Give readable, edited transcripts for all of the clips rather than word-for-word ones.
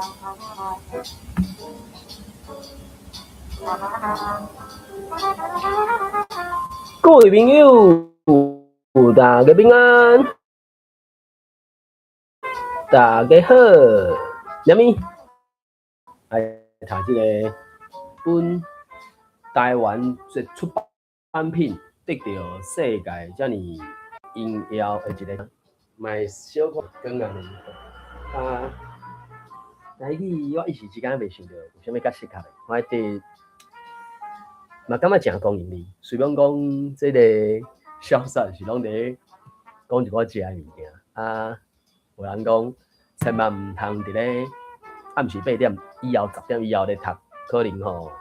各位朋友，大家平安，大家好，啥物？來讀這个本台灣這出版品得著世界遮爾榮耀的一个，嘛會小可講按呢。啊，台語我一時之間袂想著有啥物較適合的，我佇嘛感覺誠光榮哩。雖然講這个小說是攏佇咧講一寡食的物件，啊，有人講千萬毋通佇咧暗時8點以後10點以後咧讀，可能吼，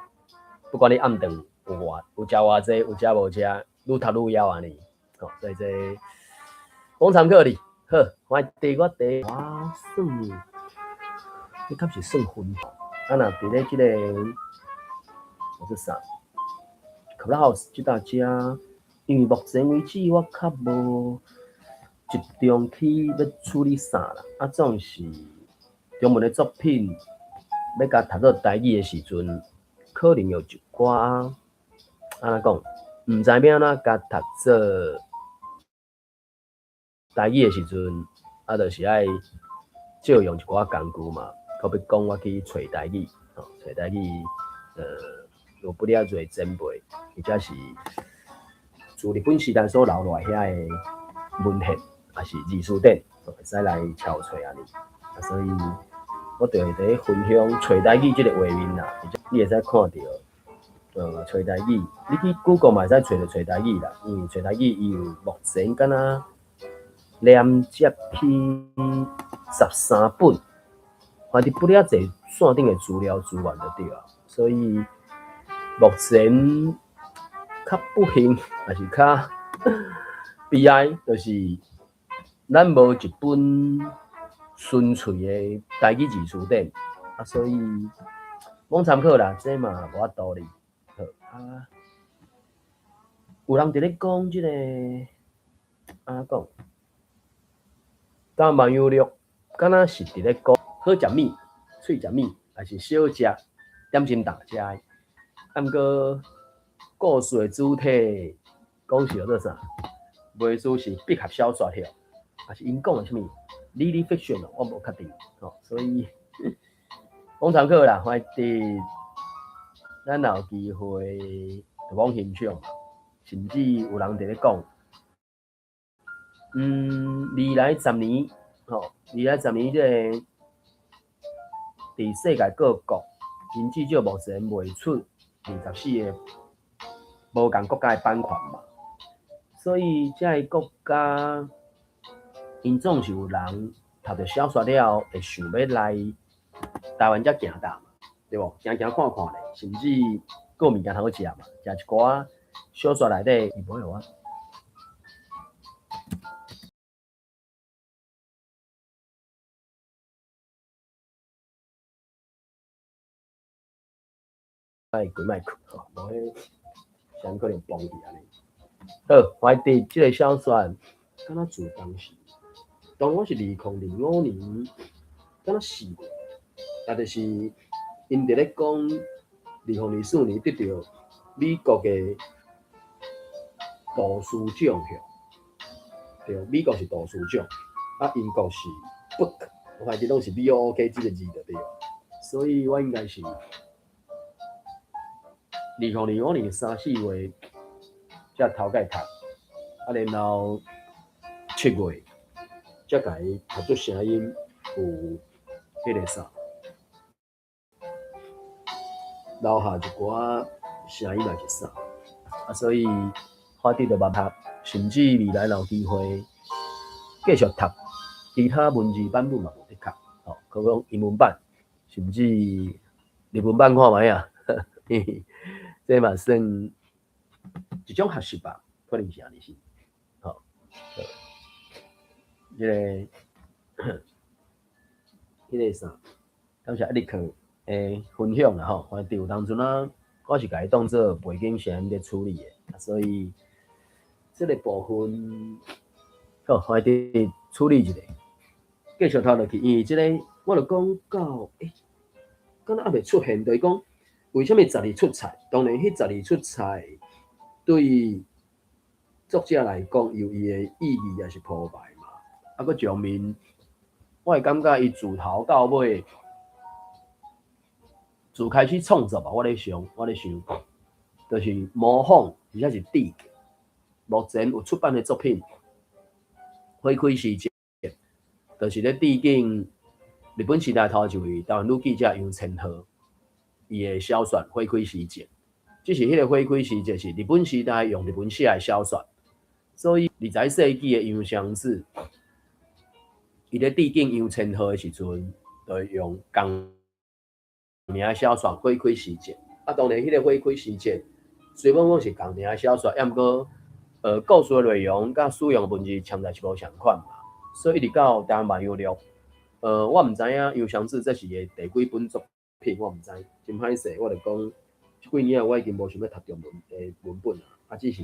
不管你暗頓有偌有食偌濟，有食無食，愈讀愈枵按呢。吼，所以這講參考哩。好，我第我第我算，這敢是算分？啊，若佇咧這个，叫做啥？Clubhouse 這搭遮，因為目前為止我較無集中去欲處理啥啦。啊，總是中文的作品欲共讀做台語的時陣，可能有一寡按怎講，毋知欲按怎共讀做台語的時陣，啊，就是愛借用一寡工具嘛。好比講，我去揣台語，吼，揣台語，有不了濟前輩，或者是自日本時代所留落來遐的文獻，抑是字詞典，會使來抄揣按呢。啊，所以我就會佇咧分享揣台語這个畫面啦，你會使看著，揣台語，你去 Google 嘛會使揣著揣台語啦，因為揣台語伊有目前敢若連接去13本，反正不了濟線頂的資料資源就對啊，所以目前較不幸，抑是較悲哀，就是咱無一本純粹的台語字詞典，啊，所以罔參考啦，這嘛無法度哩。好啊，有人佇咧講這个，按怎講？甲萬有錄，敢若是佇咧講好食物、喙食物，抑是小食點心檔食的。啊，毋過故事的主體講是叫做啥？袂輸是筆俠小說遐，抑是𪜶講的啥物？Lily fiction 我無確定，吼，所以講參考啦，反正咱若有機會就罔欣賞，甚至有人佇咧講，未來十年，吼，未來十年這個佇世界各國，𪜶至少目前賣出24个無仝國家的版權嘛，所以這个國家，𪜶總是有人讀著小說了後，會想欲來台灣遮行踏嘛，對無？行行看看咧，甚至閣有物件通好食嘛，食一寡小說內底伊無予我。愛關麥克吼，無彼聲可能崩去按呢。好，我佇這个小說，敢若自當時，當我是2025年，敢若4月，也就是𪜶佇咧講2024年得著美國的圖書獎項，對，美國是圖書獎，啊，英國是 book，我懷疑攏是 BOOK 這个字就對了，所以我應該是2025年3、4月才頭擺讀，啊，然後7月才共伊讀出聲音，有彼个啥，留下一寡聲音抑是啥，啊，所以發佇就捌讀，甚至未來若有機會繼續讀其他文字版本嘛無的確，吼，可講英文版，甚至日文版看覓啊，這嘛算一種學習吧，可能是按呢是，吼，這个，彼个啥，感謝艾力克的分享啦吼，反正有當陣啊，我是共伊當做背景聲音咧處理的，所以這个部分，好，反正處理一下，繼續讀落去，因為這个我我就講到，欸，敢若猶未出現，就是講為啥物十二出菜？當然，彼十二出菜對作者來講有伊的意義，也是鋪排嘛。啊，閣上面，我會感覺伊自頭到尾，自開始創作吧，我咧想，就是模仿，而且是致敬。目前有出版的作品《花開時節》，就是咧致敬日本時代頭一位台灣女記者楊千鶴伊的小說《花開時節》。只是彼個《花開時節》是日本時代用日文寫的小說，所以20世紀的楊雙子，伊咧致敬楊千鶴的時陣，就會用仝名的小說《花開時節》。啊，當然，彼個《花開時節》雖罔講是仝名的小說，抑毋過，故事的內容佮使用的文字實在是無仝款嘛。所以一直到《台灣漫遊錄》，我毋知影楊雙子這是伊的第幾本作品，我毋知，真歹勢。我就講，這幾年我已經無想欲讀中文的文本啊，啊，只是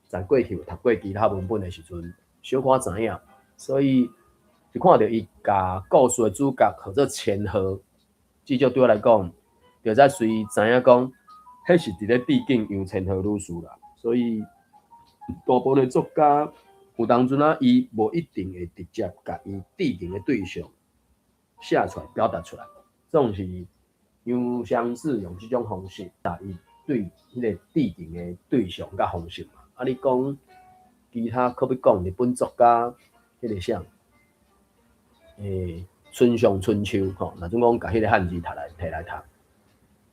在過去有讀過其他文本的時陣，小可知影。所以就看著伊共故事的主角號做千鶴，至少對我來講，就才隨知影講，彼是佇咧致敬楊千鶴女士啦。所以大部分的作家有當陣啊，伊無一定會直接共伊致敬的對象寫出來、表達出來，總是楊雙子用這種方式，啊，伊對彼個致敬的對象佮方式嘛。啊，你講其他，閣欲講日本作家彼個啥？村上春樹吼，若準講共彼個漢字讀來提來讀，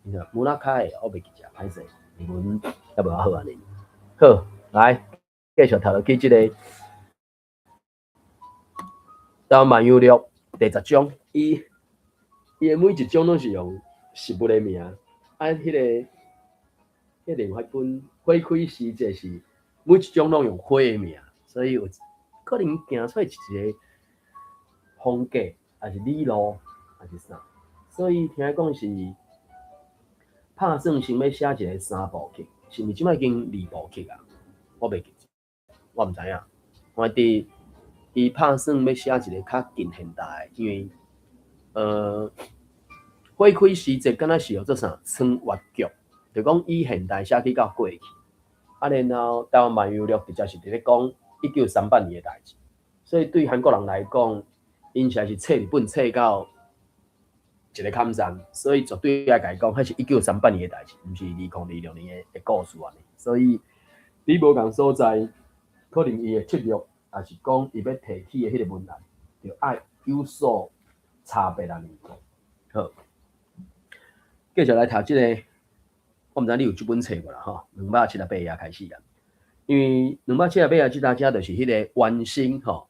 你看穆拉卡的，我袂記得，歹勢，日文猶無好按呢。好，來繼續讀落去這個《台灣漫遊錄》第10章，伊的每一章攏是用食物的名，啊，彼個另外一本《花開時節》是每一章攏用花的名，所以有可能行出來一個風格，抑是理路，抑是啥，所以聽講是拍算想欲寫一個三部曲，是毋是這擺已經二部曲啊？我袂記，我毋知影。反正伊拍算欲寫一個較近現代的，因為花開時節敢若是號做啥穿越劇，就講以現代寫去到過去，啊，然後台灣漫遊錄直接是佇咧講1938年的代誌，所以對韓國人來講，𪜶實在是冊日本冊到一个坎站，所以絕對愛共伊講，彼是1938年的代誌，毋是2026年的故事按呢。所以佇無仝所在，可能伊的策略，抑是講伊欲提起的彼個文案，就愛有所差別按呢。好，繼續來讀這个，我毋知你有這本冊無啦吼，278頁開始啦。因為278頁這搭遮就是彼个原生吼。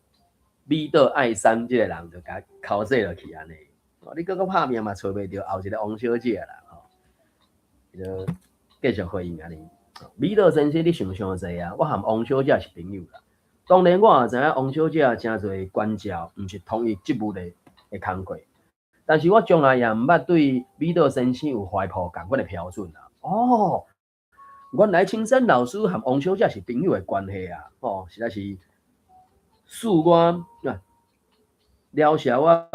米島愛山這个人就共剾洗落去按呢，你閣閣拍拚嘛揣袂著後一个王小姐啦吼，伊就繼續回應按呢。米島先生，你想傷濟啊！我和王小姐是朋友啦。當然我也知影王小姐誠濟關照，毋是同一職務的工課，但是我從來也毋捌對米島先生有懷抱仝款的標準啊。哦，原來青山老師和王小姐是朋友的關係啊！哦，實在是。恕我啊，了謝我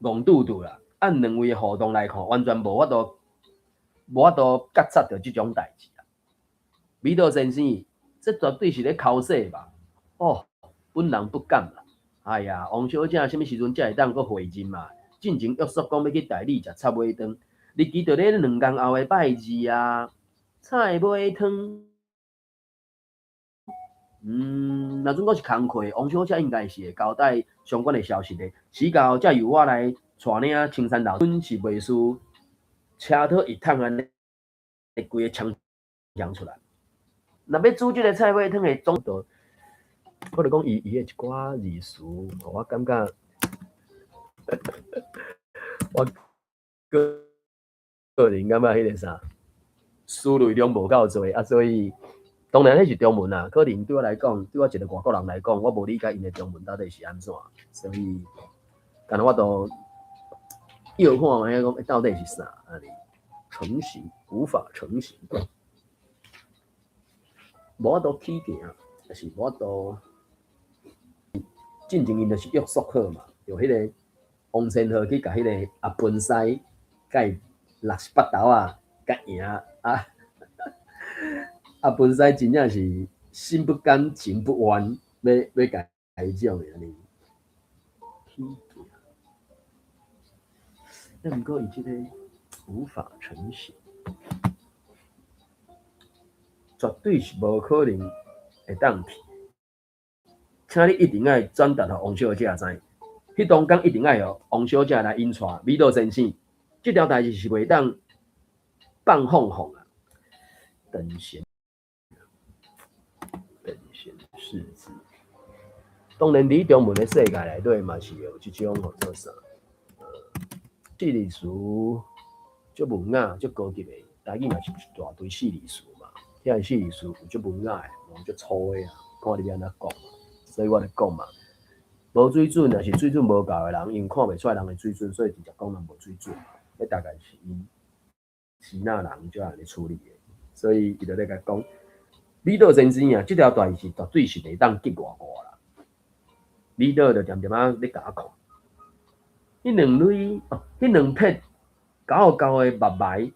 戇拄拄啦。按兩位的互動來看，完全無法度覺察著這種代誌啦。米島先生，這絕對是咧剾洗吧？哦，本人不敢啦。哎呀，王小姐啥物時陣才會當閣會面嘛？進前約束講欲去大理食插尾湯，日期就咧2工後的拜二啊，菜尾湯。若準講是工課，王小姐應該是會交代相關的消息的。時到才由我來帶領青山老師，是袂輸車套一桶按呢，規个槍講出來。若欲煮這个菜尾湯的總就，可能講伊的一寡字詞，予我感覺，我個人感覺彼個啥，思慮量無夠濟啊，所以。當然，彼是中文啦。可能對我來講，對我一個外國人來講，我無理解𪜶的中文到底是按怎，所以，敢若我都臆看覓講，到底是啥按呢？成型無法成型，無法度起行，抑是無法度。進前𪜶就是約束好嘛，就彼個王千鹤去共彼个阿文师共伊六十八斗仔共赢啊！阿文师真正是心不甘情不愿，欲欲共彼種的按呢。起行，啊，毋過伊這個無法成行，絕對是無可能會當去。請你一定愛轉達予王小姐知，彼當工一定愛予王小姐來引帶美島先生，這條代誌是袂當放放放啊！等閒，等閒視之。當然，佇中文的世界內底嘛是有這種號做啥？四字詞足文雅、足高級的，台語嘛是一大堆四字詞嘛。遐個四字詞有足文雅的，有足粗的啊，看你欲按怎講。所以我咧講嘛，無水準抑是水準無夠的人，因為看袂出來人的水準，所以直接講人無水準。彼大概是𪜶支那人才按呢處理的。所以伊就咧共講，美島先生啊，這條代誌絕對是袂當激外外啦。美島就恬恬仔咧共我看，彼兩蕊哦，彼兩撇厚厚的目眉，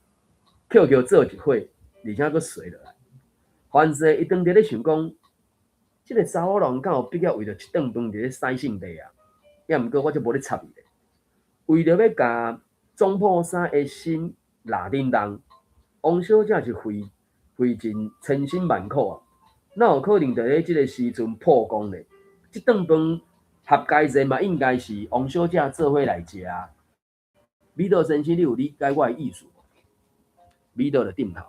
抾抾做一伙，而且閣垂落來。凡勢伊當佇咧想講，這個查某人敢有必要為著一頓飯佇咧使性地啊？抑毋過我才無咧插伊咧。為著欲共總鋪衫的心拉叮當，王小姐是費費盡千辛萬苦啊，哪有可能佇咧這個時陣破功咧？這頓飯合該濟嘛，應該是王小姐做伙來食啊。美島先生，你有理解我的意思無？美島就點頭。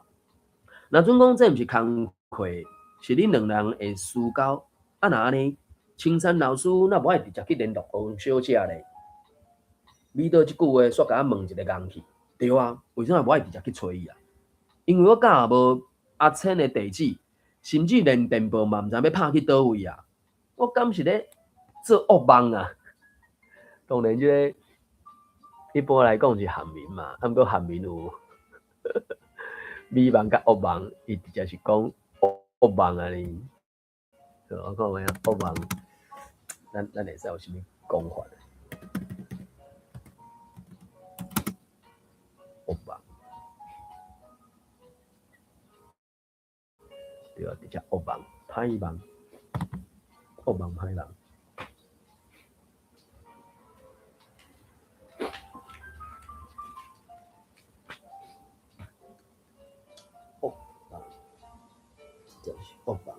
若準講這毋是工課，是恁兩人的私交，啊若按呢，青山老師若無愛直接去聯絡王小姐咧？美島這句話煞共我問一个戇去。對啊，為啥物無愛直接去揣伊啊？因為我敢也無阿千的地址，甚至連電報嘛毋知欲拍去佗位啊！我敢是咧做惡夢啊？當然，這个一般來講是韓民嘛，啊毋過韓民有美夢佮惡夢，伊直接是講惡夢按呢。我看覓啊，惡夢，咱咱會使有啥物講法？惡夢，對啊，直接惡夢，歹夢，惡夢歹夢。惡夢，就是惡夢。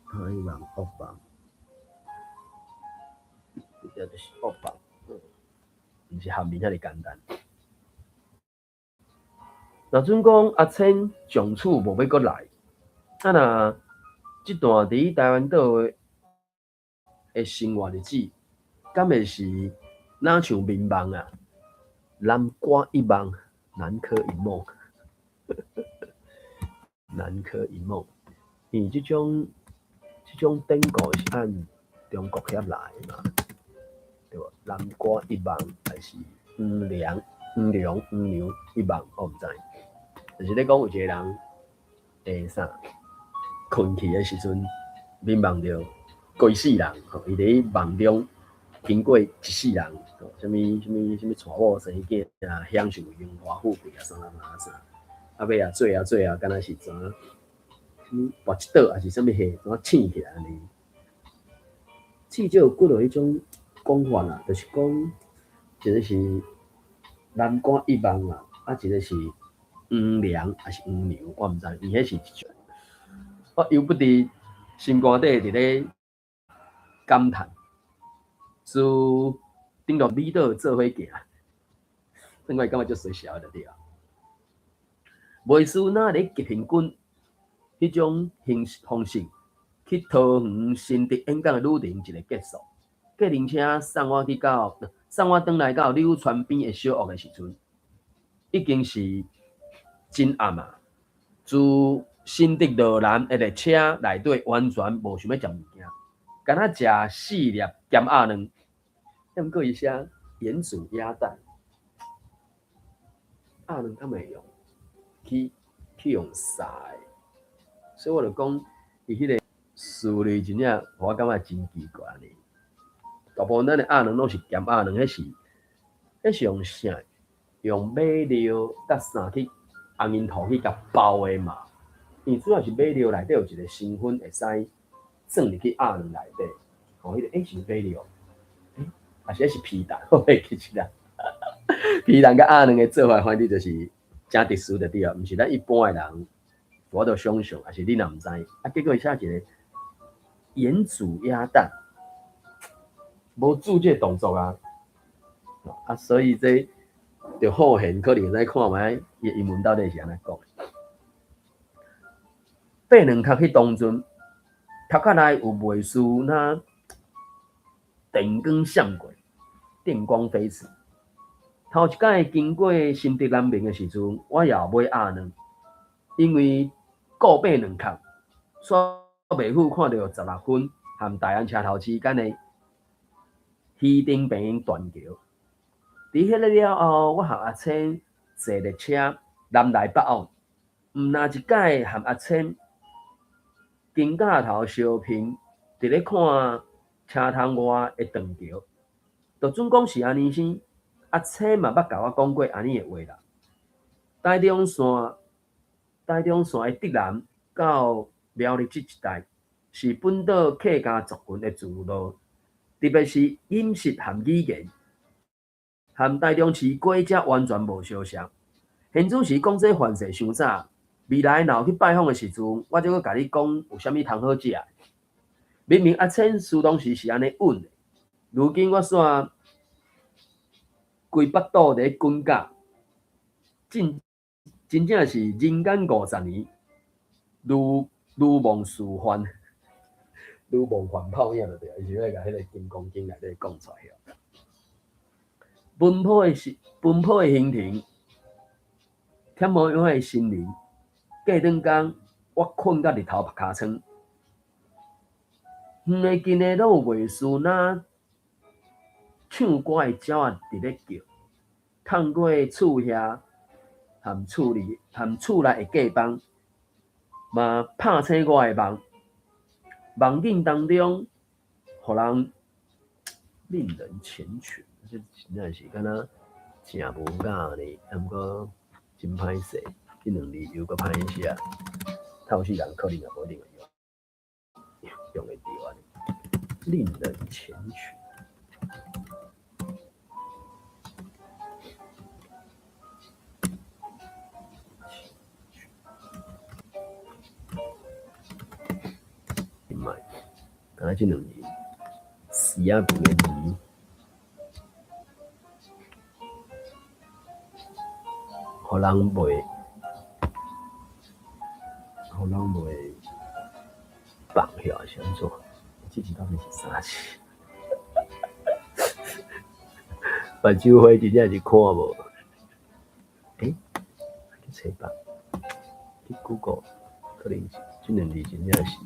歹夢惡夢，直接就是惡夢，毋是韓文遐爾簡單。若準講阿千從此無欲閣來，啊若這段佇台灣島的生活日子，敢會是若像眠夢啊？南瓜一夢，南柯一夢，南柯一夢。因為這種典故是按中國遐來的嘛，對無？南瓜一夢，還是黃粱、黃粱、黃粱一夢，我毋知。就是咧講有一個人，啥，睏去的時陣，眠夢著規世人，吼，伊佇咧夢中經過一世人，吼，啥物啥物啥物娶某生囝啊，享受榮華富貴啊，啥啥啥，啊尾啊做啊做啊，敢若是怎，啥物跋一倒，抑是啥物貨，怎醒起來按呢？至少有幾落彼種講法啦，就是講一個是南瓜一夢啊，啊一個是黃粱抑是黃粱，我毋知，伊彼是一種。我猶不佇心肝底佇咧感嘆，自頂落美島做伙行，算我會感覺足衰小的就對啊。袂輸若咧急行軍彼種形方式去桃園新竹演講的旅程一个結束，計程車送我去到，送我轉來到柳川邊的小屋的時陣，已經是真暗啊。自新竹羅南的列車內底完全無想欲食物件，敢若食四粒鹹鴨卵，抑毋過伊寫鹽煮鴨蛋，鴨卵敢會用去去予殺的，所以我就講，伊彼个思慮真正，我感覺真奇怪呢。大部分咱的鴨卵攏是鹹鴨卵，彼是用啥？用馬尿佮啥去紅櫻桃去共包的嘛。因為主要是馬尿內底有一個成分會使鑽入去鴨卵內底，吼，彼個是馬尿，抑是彼是皮蛋，我袂記得啦。皮蛋佮鴨卵的做法，反正就是誠特殊就對啊，毋是咱一般的人無法度想像，抑是你若毋知，啊，結果伊寫一個鹽煮鴨蛋，無煮這个動作啊，啊，所以這著好現可能會使看覓伊的英文到底是按怎講。爬卵殼彼當陣，頭殼內有袂輸若電光閃過，電光飛馳。頭一擺經過新竹南明的時陣，我也有買鴨卵，因為顧爬卵殼，煞袂赴看著16分和大安車頭之間的魚丁病院斷橋。佇彼个了後，我和阿千坐列車南來北往，毋若一擺和阿千肩胛頭相併，佇咧看車窗外的斷橋，就準講是按呢生。阿千嘛捌共我講過按呢的話啦。台中線的竹南到苗栗這一帶，是本島客家族群的聚落，特別是飲食和語言，和台中市果汁完全無相像。現主時講這凡勢傷早，未來若有去拜訪的時陣，我才閣共你講有啥物通好食。明明阿千時當時是按呢問的，如今我煞規腹肚佇咧滾絞，真正是人間50年，如如夢似幻，如夢幻泡影就對，伊是欲共彼个金剛經內底講出來。奔波的行程，忝無樣的心靈，過轉工我睏甲日頭曝尻川，遠的近的攏有袂輸若唱歌的鳥仔佇咧叫，透過厝遐和厝內的隔板，嘛拍醒我的夢，夢境當中，予人令人繾綣，這真正是敢若誠無雅呢。啊，毋過真歹勢，這兩字又閣歹寫，透視人可能也無一定會用會著按呢。令人繾綣。敢若這兩字，絲仔邊的字，予人袂放下是按怎？這字到底是啥字？目睭花真正是看無。欸，去揣吧，去 Google，可能這兩字真正是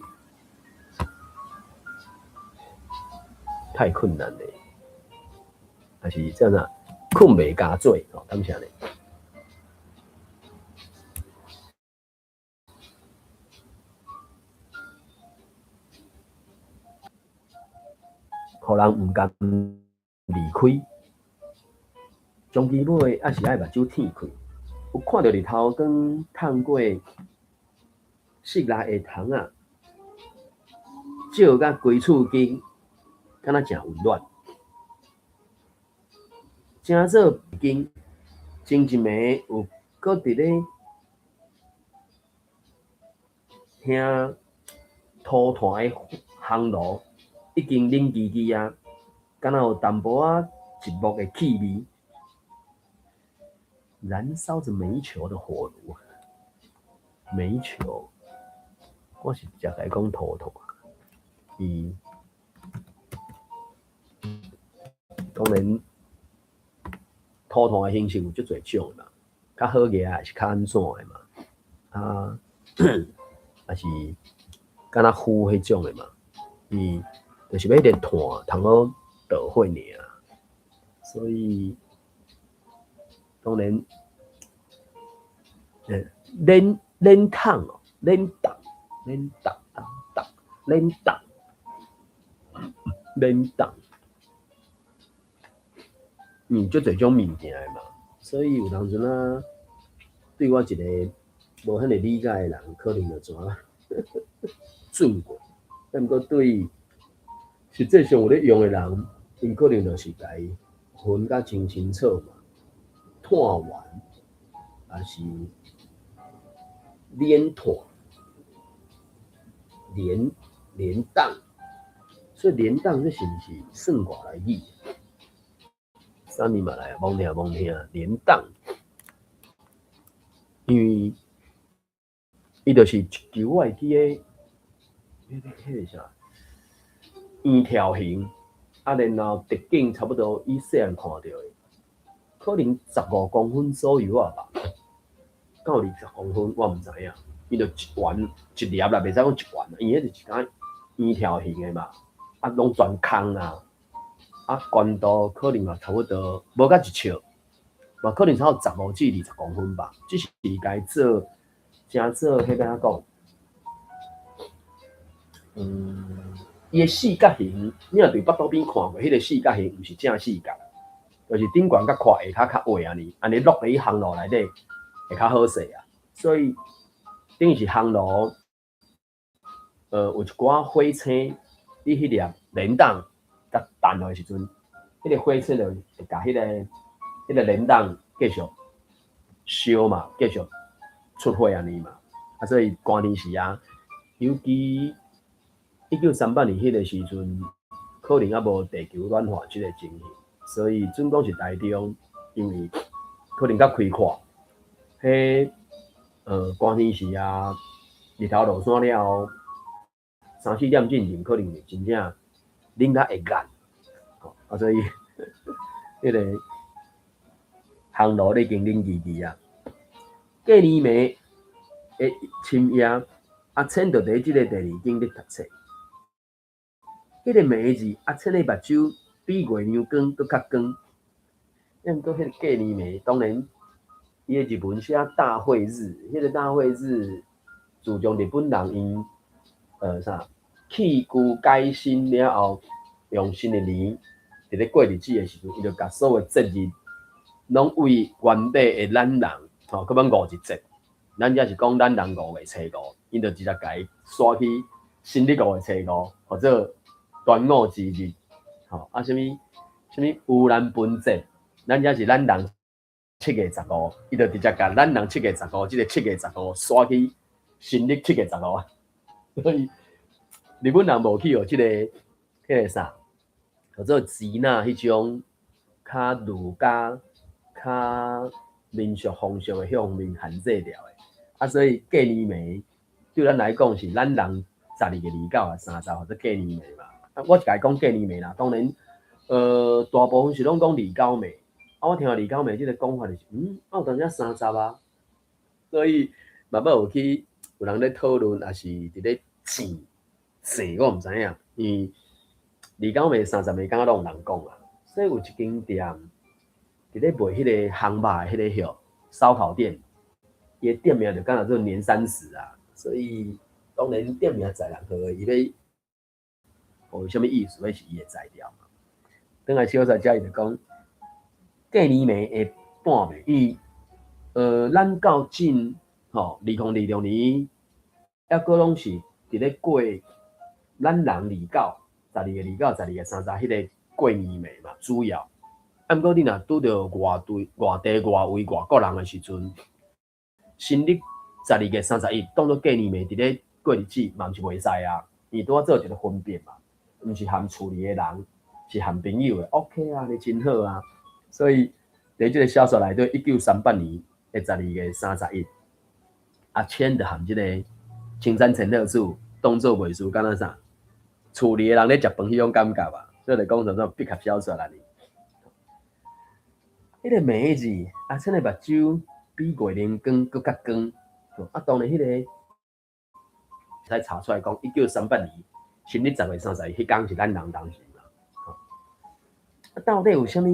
太困難咧，還是這樣睏袂加水吼，感謝你。予人毋甘離開，終其尾猶是愛目睭天開，有看著日頭光透過室內的窗仔，照甲規厝間，敢若誠溫暖。正做經前一暝有閣佇咧聽塗炭的烘爐已經冷吱吱啊，敢若有淡薄仔寂寞的氣味。燃燒著煤球的火爐，煤球，我是直接共伊講塗炭，伊當然塗炭的形式有足濟種嘛，較好額的是較按怎的嘛，啊，抑是敢若烌彼種的嘛，伊就是欲熱炭通好著火爾，所以當然，燃連筒哦，連筒，連筒，筒，連筒，連筒，足濟種物件的嘛，所以有當陣啊，對我一個無遐爾理解的人，可能就怎準過，但毋過對實際上有咧用的人，𪜶可能就是共伊分甲真清楚嘛，炭丸，抑是連炭，連連檔，所以連檔這是毋是算外來語？啥物嘛來啊？罔聽罔聽，連檔，因為伊就是一球，我會記得，彼個啥，圓條形，啊，然後直徑差不多以細漢看著的，可能15公分左右啊吧，敢有20公分，我毋知影。伊就一圓一粒啦，袂使講一圓，因為彼是一間圓條形的嘛，啊，攏全空啊，啊，懸度可能嘛差不多無到一尺，嘛可能差不多15至20公分吧，只是共伊做，成做彼欲按怎講？伊的四角形，你若佇腹肚邊看過，彼個四角形毋是正四角，就是頂懸較闊，下跤較矮按呢，按呢落佇烘爐內底會較好勢啊。所以等於是烘爐，有一寡火星，你彼粒連筒共彈落的時陣，彼個火星就會共彼個連筒繼續燒嘛，繼續出火按呢嘛。啊，所以寒天時啊，尤其1938年彼個時陣，可能猶無地球暖化這個情形，所以準講是台中，因為可能較開闊，彼寒天時啊，日頭落山了後，三四點進前可能會真正冷甲會硬，啊，所以彼個烘爐已經冷吱吱啊。過年暝的深夜，阿千就佇這個第二間咧讀冊。彼個暝字，阿千的目睭比月亮光閣較光。啊，毋過彼個過年暝，當然伊的日文寫大晦日，彼個大晦日，自從日本人𪜶啥棄舊改新了後，用新的年佇咧過日子的時陣，伊就共所有節日攏為原底的咱人，吼，閣欲五日節，咱遮是講咱人五月初五，𪜶就直接共伊徙去新曆五月初五，號做端午之日，吼，啊，啥物啥物盂蘭盆節，咱遮是咱人7月15，伊就直接共咱人七月十五，這個七月十五徙去新曆七月十五，所以日本人無去予這個彼個啥，叫做支那彼種較儒家、較民俗風俗的彼方面限制掉的，啊，所以過年暝對咱來講是咱人12月29啊三十，號做過年暝嘛。啊，我是共伊講過年暝啦，當然，大部分是攏講二九暝。啊，我聽二九暝這個講法就是，啊有當時三十啊，所以慢慢有去有人咧討論，抑是佇咧爭爭，我毋知影，因為二九暝、三十暝敢若攏有人講啊，所以有一間店佇咧賣彼個烘肉的彼個歇燒烤店，伊的店名就敢若做年三十啊，所以當然店名在人號的，伊欲予啥物意思，彼是伊的才調嘛。轉來小說遮伊就講過年暝的半暝，伊咱到今吼2026年，猶閣攏是佇咧過咱人二九、十二月二九、十二月三十彼個過年暝嘛，主要。啊，毋過你若拄著外地、外地、外位、外國人的時陣，新曆十二月三十一當做過年暝佇咧過日子嘛，毋是袂使啊，伊拄仔做一個分別嘛，毋是含厝裡的人，是含朋友的，OK 啊，你真好啊。所以佇這個小說內底，1938年的十二月三十一，阿千就含這個青山千鶴子當做袂輸，敢若啥？厝裡的人咧食飯彼種感覺啊，所以就講啥做筆俠小說啦。彼個暝字，阿千的目睭比月亮光閣較光。啊，當然彼個才查出來講，1938年新曆十月三十一，彼工是咱人當時嘛。啊，到底有啥物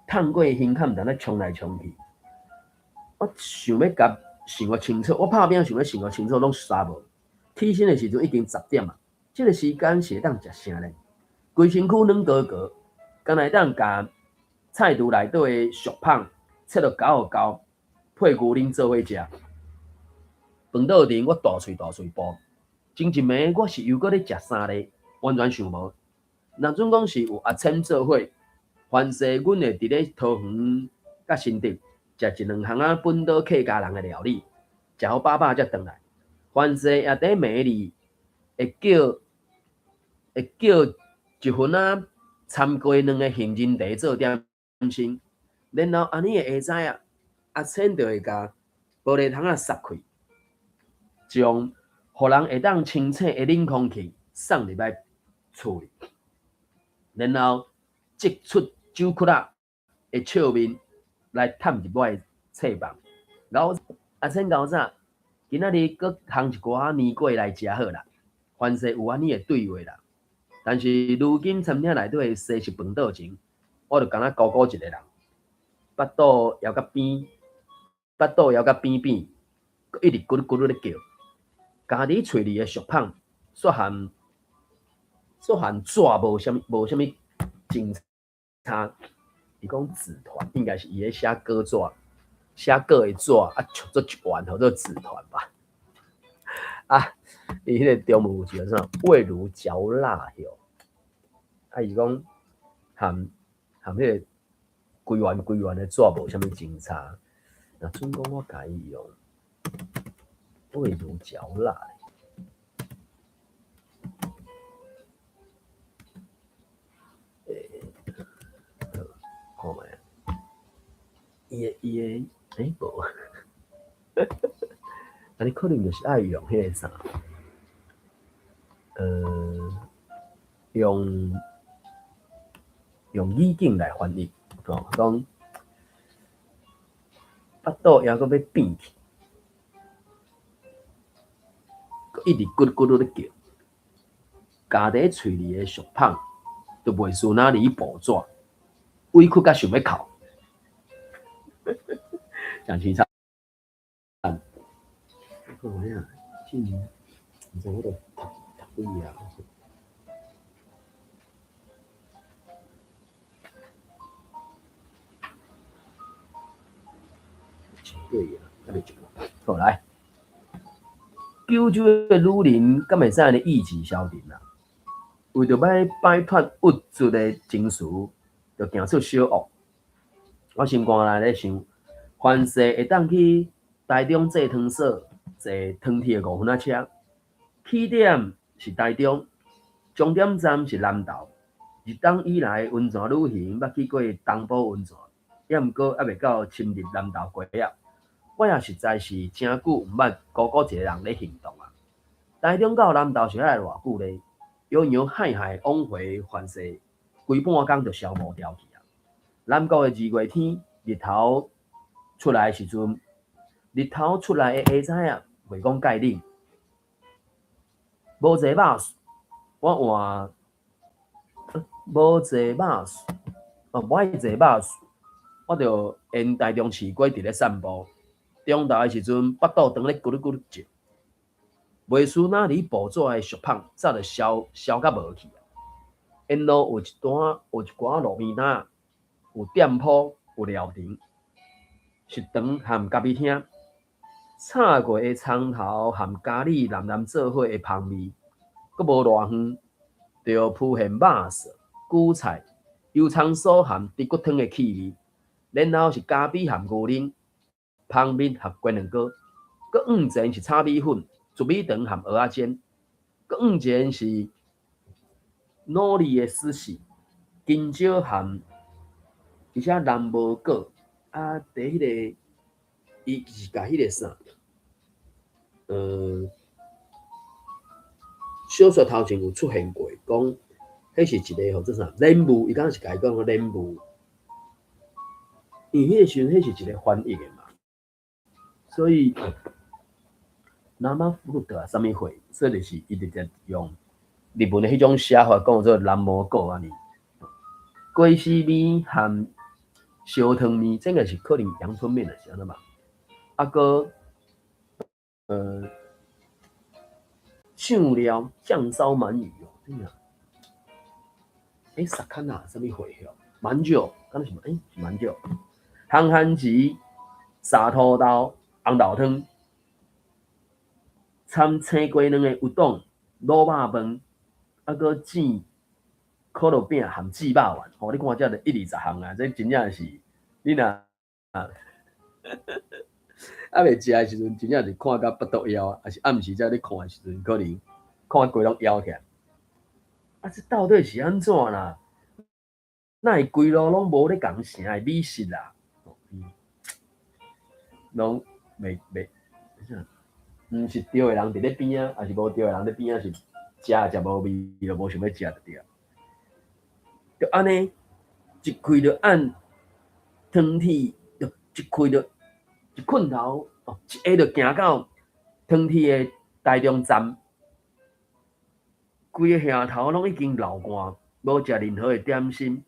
燙過身軀，毋知咧衝來衝去？我想欲共想較清楚，我拍拼想欲想較清楚，攏煞無。起身的時陣已經10點啊，這个時間是會當食啥呢？規身軀軟糊糊，敢若會當共菜櫥內底的俗麭切予厚厚，配牛奶做伙食。飯桌前我大喙大喙哺，前一暝我是猶閣咧食啥咧？完全想無。若準講是有阿千做伙，凡勢阮會佇咧桃園佮新竹食一兩項仔本島客家人的料理，食予飽飽才轉來。凡勢也佇暝裡會叫一份仔摻雞卵的杏仁茶做點心，然後按呢的下早啊，阿千就會共玻璃窗仔閂開，將予人會當清醒的冷空氣送入來厝裡，然後釋出酒曲仔的笑面來探入我的冊房。阿千𠢕早，今仔日閣烘一寡仔年粿來食好啦。凡勢有按呢的對話啦。但是如今餐廳內底的西式飯桌前，我就敢若孤孤一个人，腹肚枵甲扁，腹肚枵甲扁扁，閣一直咕嚕咕嚕咧叫，咬佇喙裡的俗麭，煞和煞和紙無啥物真差。伊講紙團應該是伊咧寫稿紙，寫稿的紙啊，戳做一圓，號做紙團吧。啊，伊彼個中文有一個啥？味如嚼蠟哟。啊，伊講含含彼個規圓規圓的紙無啥物真差。若準講我共伊用味如嚼蠟。欸，好，看覓啊？伊的，欸，無。按呢可能就是愛用彼个啥，用語境來翻譯，吼，講腹肚猶閣欲扁去，閣一直咕嚕咕嚕咧叫，咬佇喙裡的俗麭，就袂輸若佇報紙，委屈甲想欲哭，誠凄慘。看覓啊？真，毋知我著讀讀幾頁。對啊，猶未一半。好來，九州的女人敢會使按呢意志消沉啊？為著欲擺脫鬱卒的情緒，就行出小惡。我心肝內咧想，凡勢會當去台中坐湯所，坐湯鐵5分仔車，起點是台中，終點站是南投。入冬以來，溫泉旅行捌去過東埔溫泉，抑毋過猶未到深入南投溪仔。我也實在是誠久毋捌孤孤一个人咧行動啊！台中到南投是愛偌久咧？搖搖海海往回凡勢，規半工就消磨掉去啊！南國的2月天，日頭出來的時陣，日頭出來的下早啊，袂講蓋冷。無坐巴士，我換無坐巴士，哦，無愛坐巴士，我就沿台中市街佇咧散步。中晝的時陣，腹肚腸咧咕嚕咕嚕叫，袂輸若佇報紙的俗麭，早就燒燒甲無去啊！沿路有一段有一寡路邊攤，有店鋪，有料亭，食堂和咖啡廳，炒過的蔥頭和咖喱濃濃做伙的香味，閣無偌遠，就浮現肉臊、韭菜、油蔥酥和豬骨湯的氣味，然後是咖啡和牛奶。蜂蜜和雞卵糕，閣往前是炒米粉、糯米腸和蚵仔煎，閣往前是努力的寿司、金蕉和伊寫南無果。啊，佇彼个伊是共彼个啥？小說頭前有出現過，講彼是一個號做啥？蓮霧，伊敢若是共伊講蓮霧，因為彼个時陣彼是一個翻譯的嘛。所以，南無福祿德啥物貨？所以就是伊直接用日文的彼種寫法講做南無果按呢。雞絲麵和燒湯麵，這個是可能陽春麵還是按怎吧？啊，閣醬料醬燒鰻魚哦，對啊。欸，薩卡納啥物貨哦？饅酒，敢若是欸，是饅酒。烘番薯、沙土豆、紅豆湯，摻青雞卵的烏冬、滷肉飯，啊閣煎可樂餅含煮肉丸。吼，你看這就一二十項啊！這真正是你若猶未食的時陣，真正是看甲腹肚枵，抑是暗時才咧看的時陣，可能看規攏枵起來。啊，這到底是按怎啦？哪會規路攏無咧仝城的美食啊？攏袂袂，毋是著的人佇咧邊仔，抑是無著的人佇邊仔是食也食無味，就無想欲食就對。就按呢，一開就按湯鐵，就一開就一困頭，哦，一下就行到湯鐵的台中站，規个額頭攏已經流汗，無食任何的點心，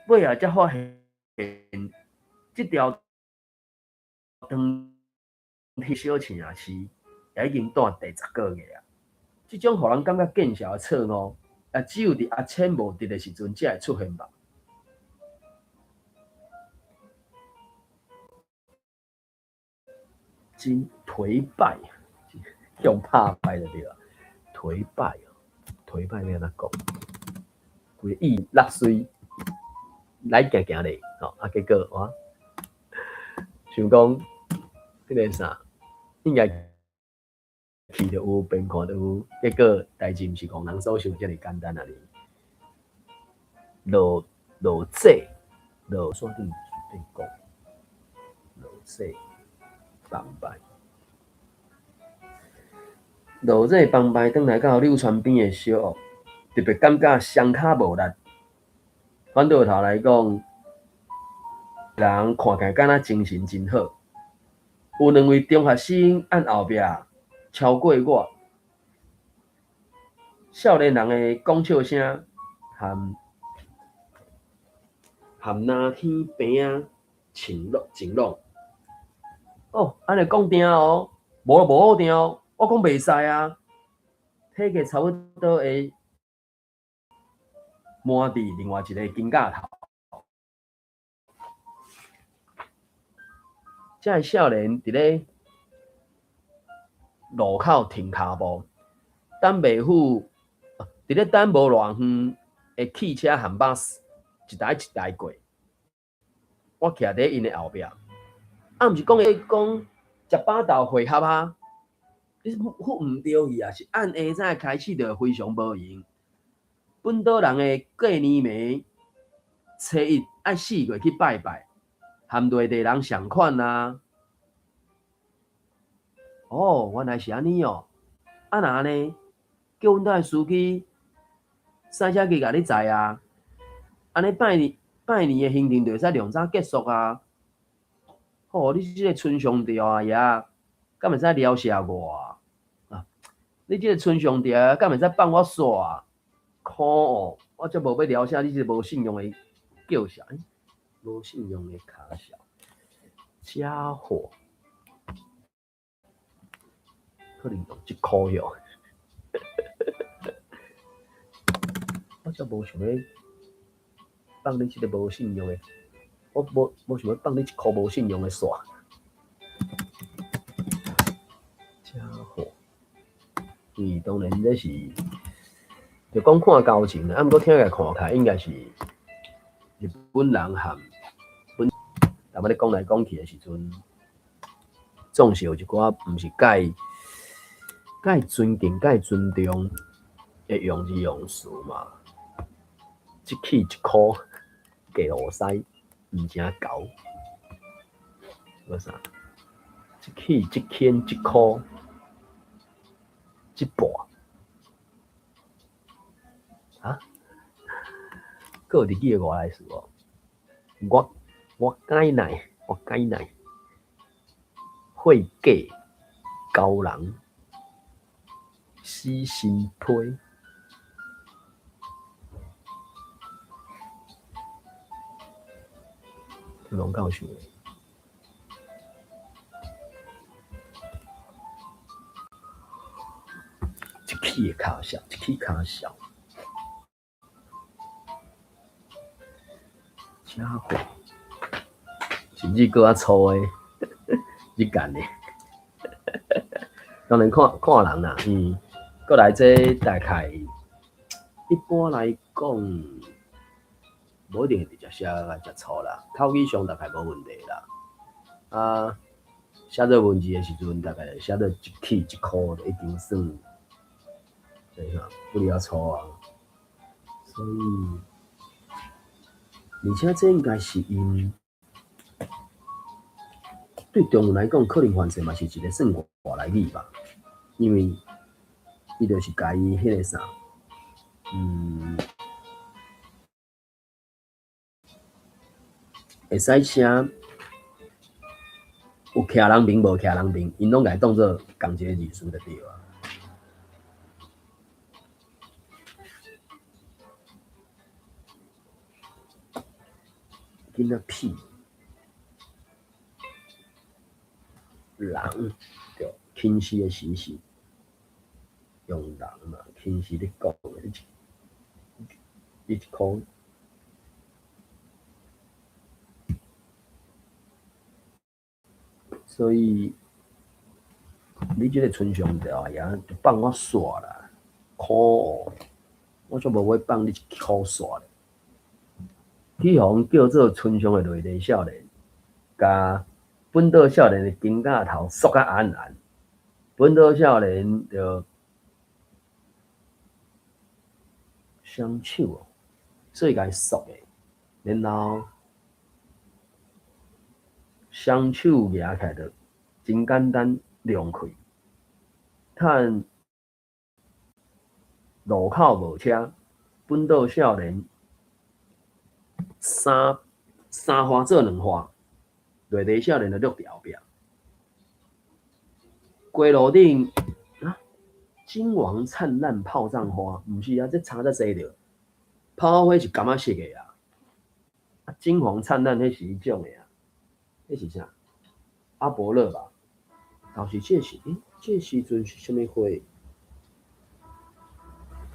尾仔才發現這條湯鐵小城市也已經住第十個月啊！這種予人感覺見笑的錯誤，也只有佇阿千無佇的時陣才會出現吧。真頹敗，用拍敗就對了。頹敗哦，頹敗欲按怎講？規個意落水來行行咧，吼啊！結果我想講，彼個啥，應該去就有，變看就有，結果代誌毋是戇人所想遮爾簡單爾。落落井，落山頂隨便講，落井放敗，落井放敗，轉來到柳川邊的小屋，特別感覺雙跤無力。反倒頭來講，人看起來敢若精神真好。有兩位中學生按後壁超過我，少年人的講笑聲含含藍天棚仔晴朗晴朗。哦，按呢講定哦，無就無好定哦，我講袂使啊。體格差不多會滿佇另外一个肩胛頭。這个少年佇咧路口停跤步，等袂赴，佇咧等無偌遠的汽車和巴士，一台一台過。我徛佇𪜶的後壁，啊，毋是講講食飽豆會合啊？你赴毋著去啊？是按下早開始就非常無閒。本島人的過年暝初一愛四月去拜拜，和內地人仝款啊。哦，原來是按呢哦。啊若按呢，叫阮兜的司機駛車去共你載啊。按呢拜年拜年的行程就會使量早結束啊。哦，你這个春上吊阿爺，敢會使撩下我啊？你這个春上吊，敢會使放我煞啊？可惡，我才無欲撩啥你這个無信用的叫啥？無信用的卡小傢伙，可能用這箍哟。我才無想欲放你這个無信用的，我無無想欲放你一箍無信用的煞。傢伙，伊當然這是就講看交情啦，啊，毋過聽起來看起來應該是日本人和本，淡仔咧講來講去的時陣，總是有一寡毋是介介尊敬、介尊重的用字用詞嘛。一起一箍，過路西，毋成猴。閣啥？一起一牽一箍，一半。啊？閣有日語的外來詞無？我我解奶，我解奶，會計高人，死心批。龍教授，齒的跤數，一齒跤數。遮厚，甚至閣較粗的，日間的。當然看看人啦，閣來這大概一般來講，無一定會直接寫遮粗啦，口語上大概無問題啦。啊，寫做文字的時陣，大概寫做一齒一箍就已經算，對哈，不離較粗啊。所以，而且這應該是𪜶對中文來講，可能凡勢嘛是一個算外來語吧，因為伊就是共伊彼个啥，會使寫有徛人名無徛人名，𪜶攏共伊當做仝一個字詞就對啊。囡仔屁，人對，輕視的時是用人嘛，輕視咧講的，你一箍。所以你這个春上大爺就放我煞啦，可惡！我才無欲放你一箍煞咧。去予人叫做春上的內地少年，共本島少年的肩胛頭縮甲絚絚。本島少年就雙手哦，所以共伊縮的，然後雙手舉起來就真簡單量開，趁路口無車，本島少年三花做兩花，內地少年就掠佇後壁。街路頂啊，金黃燦爛炮仗花，毋是啊，這差遮濟著。炮花是柑仔色的啊，啊，金黃燦爛彼是彼種的啊，彼是啥？阿勃勒吧？倒是這是，這時陣是啥物花？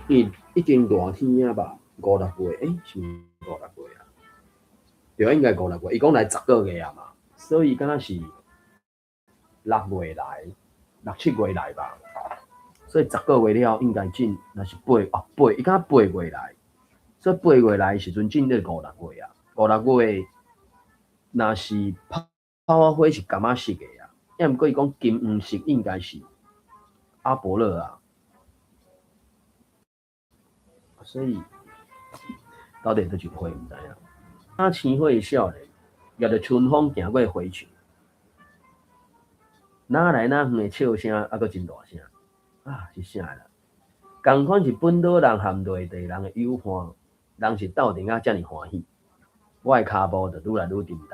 伊已經熱天啊吧？五六月，是毋五六月啊？對，應該五六月。伊講來10個月啊嘛，所以敢若是6月來，六七月來吧。所以10個月了，應該進，若是八哦八，伊敢8月來，所以八月來的時陣進咧五六月啊，五六月若是炮仔花是柑仔色的啊，抑毋過伊講金黃色應該是阿勃勒啊，所以到底佗一花毋知影。啊，青花的少年，逆著春風行過花樹，哪來哪遠的笑聲，猶閣真大聲，啊，是啥啦？仝款是本島人和內地人的友伴，人是鬥陣甲遮爾歡喜。我的跤步就愈來愈沉重，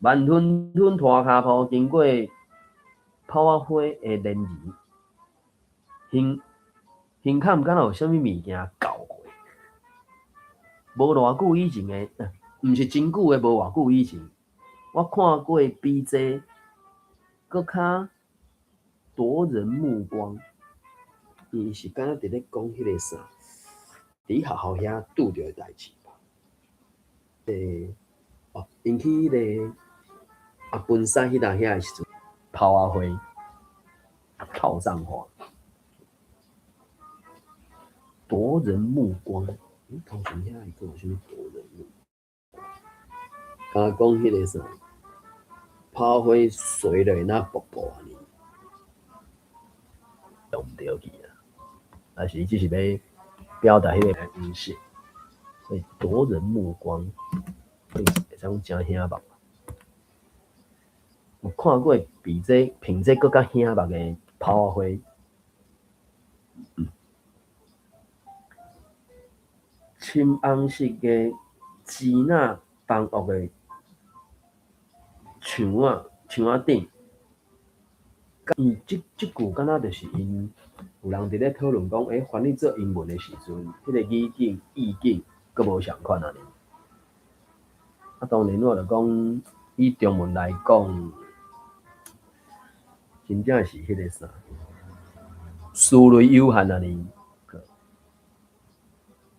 慢吞吞拖跤步經過炮仔花的蓮兒，胸坎敢若有啥物物件攪過。無偌久以前的，毋是真久的，無偌久以前，我看過比這閣較奪人目光。伊是敢若佇咧講彼个啥，佇學校遐拄著的代誌吧？哦，𪜶去彼个阿本山彼搭遐的時陣，炮仔花、炮仗花，奪人目光。頭前遐伊閣有啥物奪人目光？敢若講彼个啥，炮花垂落若瀑布按呢，用毋著去啊！還是伊只是欲表達彼個黃色，所以奪人目光，會使講誠顯目。有看過比這品這閣較顯目的炮仔花？深紅色的支那房屋的牆仔頂，伊這句敢若就是𪜶有人佇咧討論講，翻譯做英文的時陣，彼個語境、意境閣無仝款按呢。啊，當然我就講以中文來講，真正是彼個啥，思慮有限啊呢。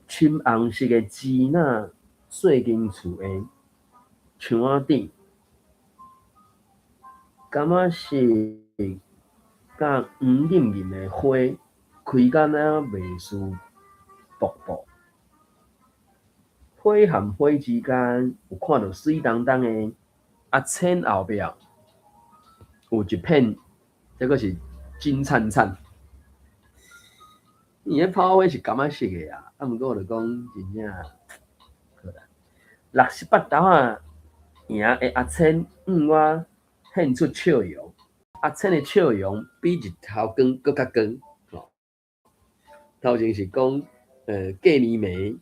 深紅色的支那細間厝的牆仔頂，柑仔色佮黃豔豔的花開甲若袂輸瀑布。花和花之間有看著媠當當的阿千後壁有一片，這閣是金燦燦。伊彼拋花是柑仔色的啊，啊，毋過我就講真正好啦。68斗仔贏的阿千向我現出笑容，阿千的笑容比日頭光閣較光。吼，頭前是講，過年暝，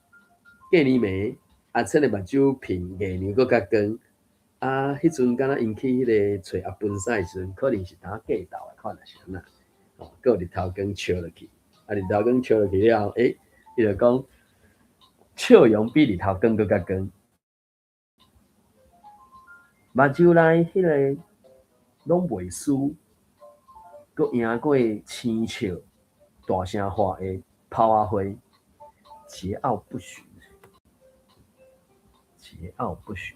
過年暝，阿千的目睭比月娘閣較光。啊，彼陣敢若𪜶去彼个揣阿本屎的時陣，可能是淡仔格鬥的款，抑是按怎？吼，閣有日頭光照落去，啊，日頭光照落去了後，伊就講笑容比日頭光閣較光。目睭內彼个攏袂輸，閣贏過青笑大聲喊的拋仔花，桀驁不馴，桀驁不馴。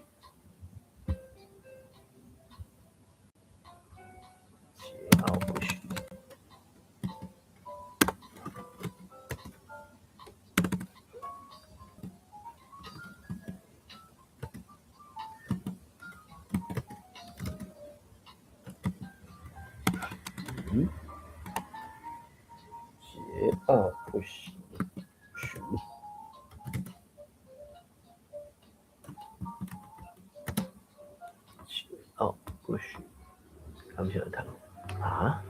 桀驁不馴。嗯，桀驁不馴，馴。桀驁不馴，敢是來讀啊？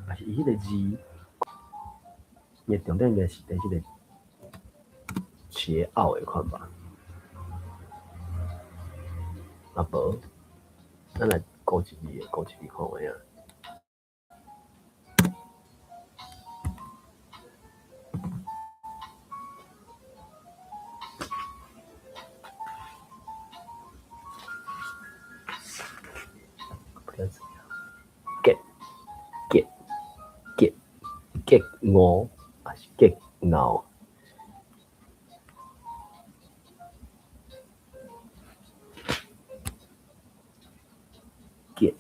還是伊彼個字，伊的重點應該是佇這個桀驁的款吧？啊無，咱來估一字，估一字看有影。結結結結五，還是結咬？結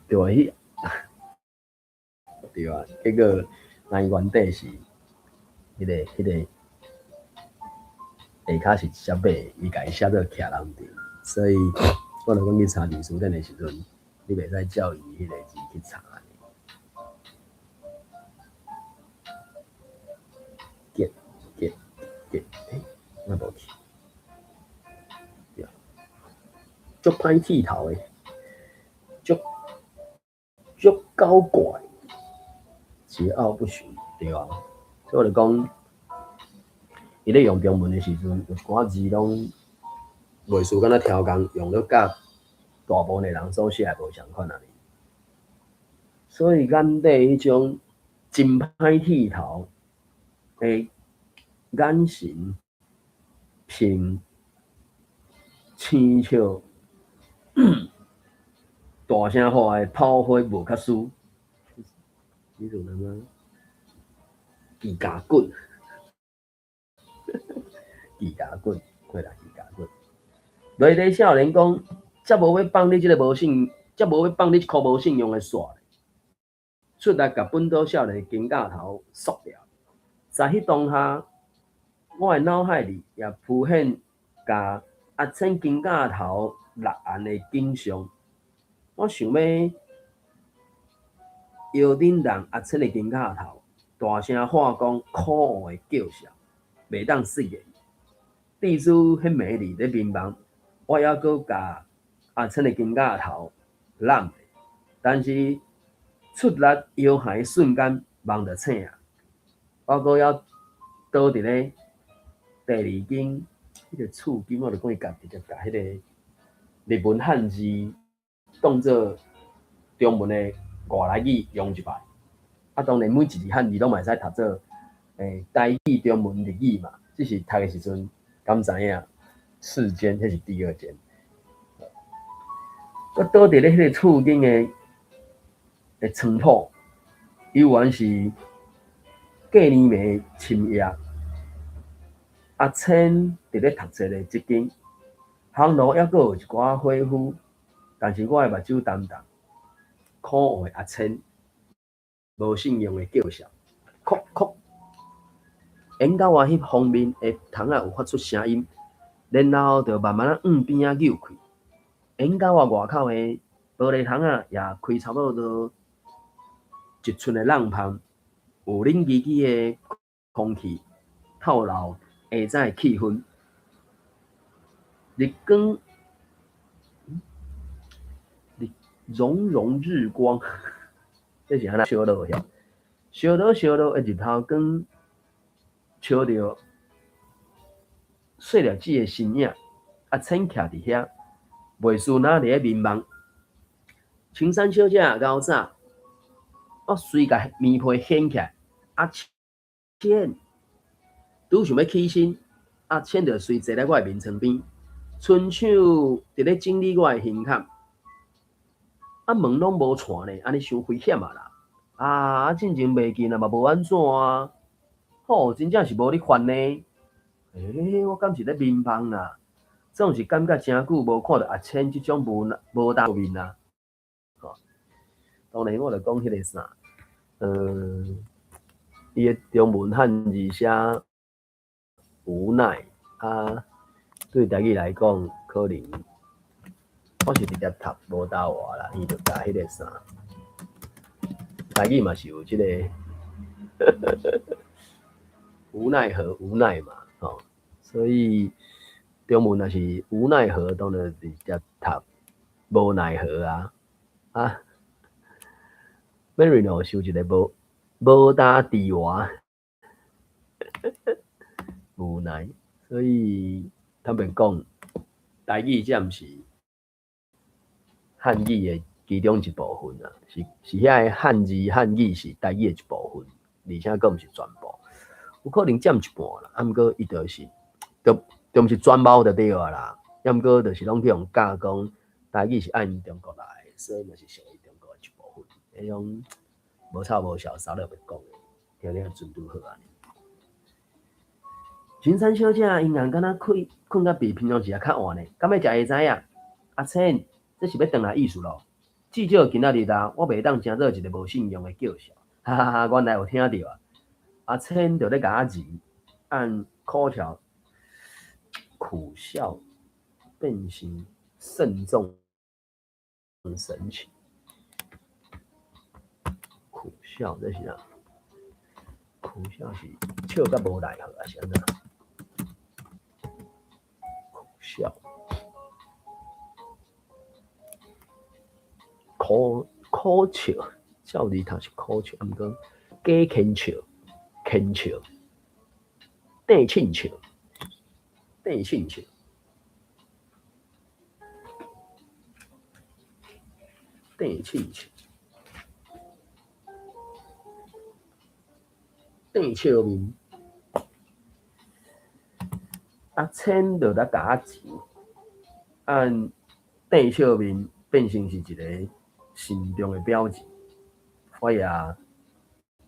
對啊，彼對啊，結果咱原底是彼個下跤是一隻馬，伊共伊寫做徛人佇，所以我就講去查字詞典的時陣，你袂使照伊彼個字去查。結結結，我無去。對，足歹剃頭的，足足搞怪，桀驁不馴，對啊。所以我就講，伊咧用中文的時陣，有一寡字攏袂輸敢若超工用了佮大部分的人所寫的無仝款爾。所以眼底彼種真歹剃頭的眼神，憑青笑大聲喊的炮火無較輸。你做啥物？擬甲棍，擬甲棍，過來擬甲棍。內底少年講，才無欲放你這个無信，才無欲放你這箍無信用的煞。出來共本島少年肩胛頭縮掉。在彼當下，我的腦海裡也浮現共阿千肩胛頭落頷的景象。我想欲搖頂人阿千的肩胛頭，大聲喊講可惡的叫囂，袂當實現。至此，彼暝日咧眠夢，我猶閣共阿千的肩胛頭攬，但是出力搖撼的瞬間，夢就醒啊！我閣猶倒佇咧第二間彼个厝間，我就講伊共直接共彼個日文漢字當做中文的外來語用一擺。啊，當然每一字漢字攏嘛會使讀做台語、中文、日語嘛。只是讀的時陣，敢知影四間，彼是第二間。我倒佇咧彼个厝間的床鋪，猶原是過年暝深夜，阿千佇咧讀冊的這間，烘爐猶閣有一寡火烌，但是我的目睭澹澹，可惡的阿千，無信用的叫囂，哭哭。緣狗仔翕封面的窗仔有發出聲音，然後就慢慢仔向邊仔扭開。緣狗仔外口的玻璃窗仔也開差不多一寸的罅縫，有冷吱吱的空氣透漏下早的氣氛。日光，日融融日光，這是按怎燒落去？燒落燒落的日頭光，照著細粒子的身影，阿千徛佇遐，袂輸若佇咧眠夢。青山小姐𠢕早，我隨共棉被掀起來，阿千拄想欲起身，阿千就隨坐佇我的眠床邊，伸手佇咧整理我的胸坎。啊，門攏無閂呢，按呢傷危險啊啦！啊，進前袂見啊，嘛無按怎啊。吼，真正是無咧煩呢。欸，我敢是咧眠夢啊？總是感覺誠久無看著阿千這種無無搭面啊。吼，當然我就講彼个啥，伊的中文漢字寫無奈啊，對台語來講，可能我是直接讀無搭話啦，伊就共彼个啥，台語嘛是有這个無奈何無奈嘛，吼，所以中文若是無奈何，當然直接讀無奈何啊，啊，Marino 想一个無無搭地話，無奈，所以坦白講，台語這毋是漢語的其中一部分啊，是是遐个漢字漢語是台語的一部分，而且閣毋是全部，有可能佔一半啦，啊，毋過伊就是，就就毋是全貌就對啊啦，抑毋過就是攏去予教講台語是按中國來的，所以嘛是屬於中國的一部分，彼種無臭無潲，啥都欲講的，聽聽陣拄好按呢。青山小姐伊硬敢若困睏甲比平常時猶較晚呢，敢欲食下早啊？阿千，這是欲轉來意思囉。至少今仔日啊，我袂當成做一个無信用的叫囂。哈哈哈，原來有聽著啊！阿千就咧共我字，按苦笑，苦笑變成慎重神情。苦笑這是啥？苦笑是笑甲無奈何抑是按怎？苦笑，苦苦笑，照字頭是苦笑，毋過假牽笑，牽笑，地凊笑，地凊笑，地凊笑，地笑面。阿千就來共我錢，按地笑面變成是一个慎重的表情，我也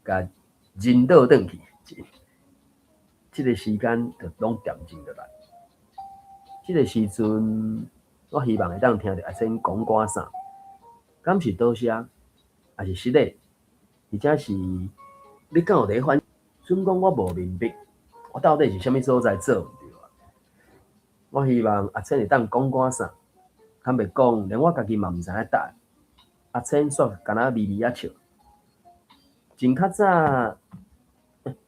共人倒轉去，這个時間就攏恬靜落來。這个時陣，我希望會當聽著阿千講寡啥，敢是多謝，抑是失禮，或者是你敢有佇咧反？準講我無明白，我到底是啥物所在做毋對啊？我希望阿千會當講寡啥，坦白講，連我家己嘛毋知影答案。阿千煞敢若微微仔笑。真較早，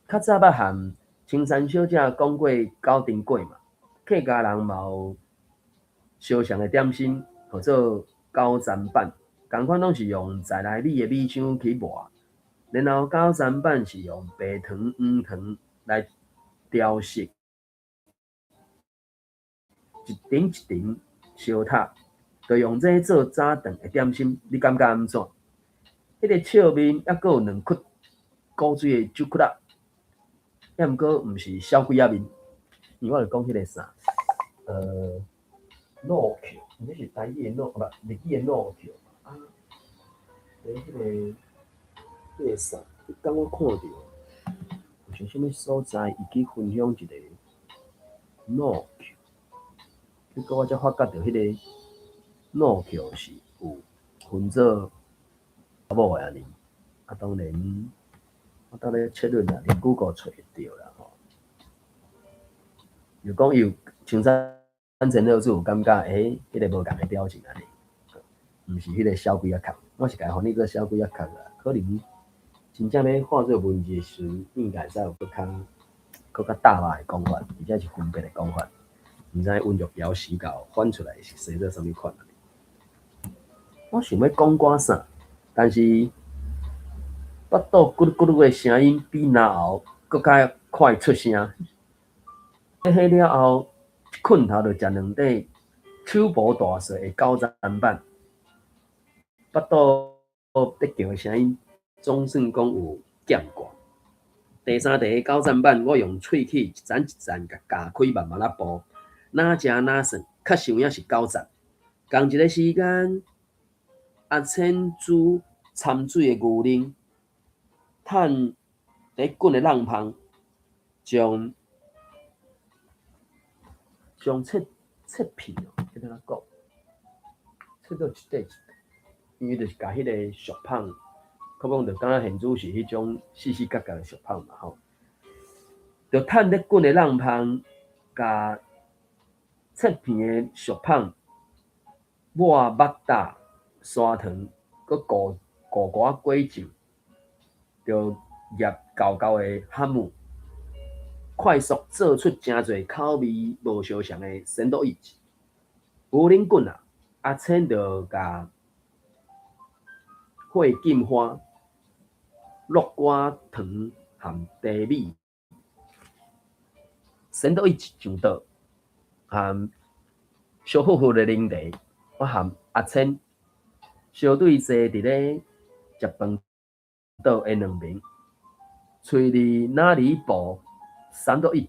較早捌和青山小姐講過九重粿嘛，客家人嘛有相像的點心，號做九層板，仝款攏是用在來米的米漿去磨，然後九層板是用白糖、黃糖來調色，一層一層燒塔，就用這做早頓的點心，你感覺按怎？彼个笑面猶閣有兩窟古錐的酒窟仔，抑毋過毋是小鬼仔面，因為我就講彼个啥，諾橋，那是台語的諾，不，日語的諾橋啊，佇彼个彼个啥？彼工我看著，有像啥物所在，伊去分享一個諾克，結果我才發覺著彼个諾克是有分做查某的按呢。啊，當然，我當咧確認啦，佇 Google 揣會著啦吼。就講伊有像咱前老師有感覺，欸，彼個無仝的表情按呢，毋是彼個小鬼仔殼，我是共伊翻譯做小鬼仔殼啦，可能真正欲化做文字的時陣，應該會使有閣較閣較大碼的講法，而且是分別的講法。毋知溫玉瑤時教翻出來是寫做啥物款。我想欲講寡啥，但是腹肚咕嚕咕嚕的聲音比嚨喉閣較快出聲。彼了後，睏頭就食兩塊手無大細的狗砧板，腹肚咧叫的聲音總算講有減過。第三塊狗砧板，我用喙齒一層一層共咬開，慢慢仔剝，哪食哪算，確實有影是狗砧。仝一个時間，阿千煮摻水的牛奶，趁佇滾的茼芳，將將切切片哦，欲按怎講？切做一塊一塊，因為就是共彼个俗麭，可講就敢若現煮是彼種四四角角的俗麭嘛吼。就趁咧滾的茼芳，共切片的俗麭抹肉搭砂糖，閣糊糊寡果醬，就醃厚厚的哈姆，快速做出誠濟口味無相仝的三多一。牛奶滾啊，阿千就共火金花落寡糖含茶米，三多一上桌，含燒呼呼的奶茶，我含阿千相對坐佇咧食飯桌的兩邊，喙裡哪裡薄三多一，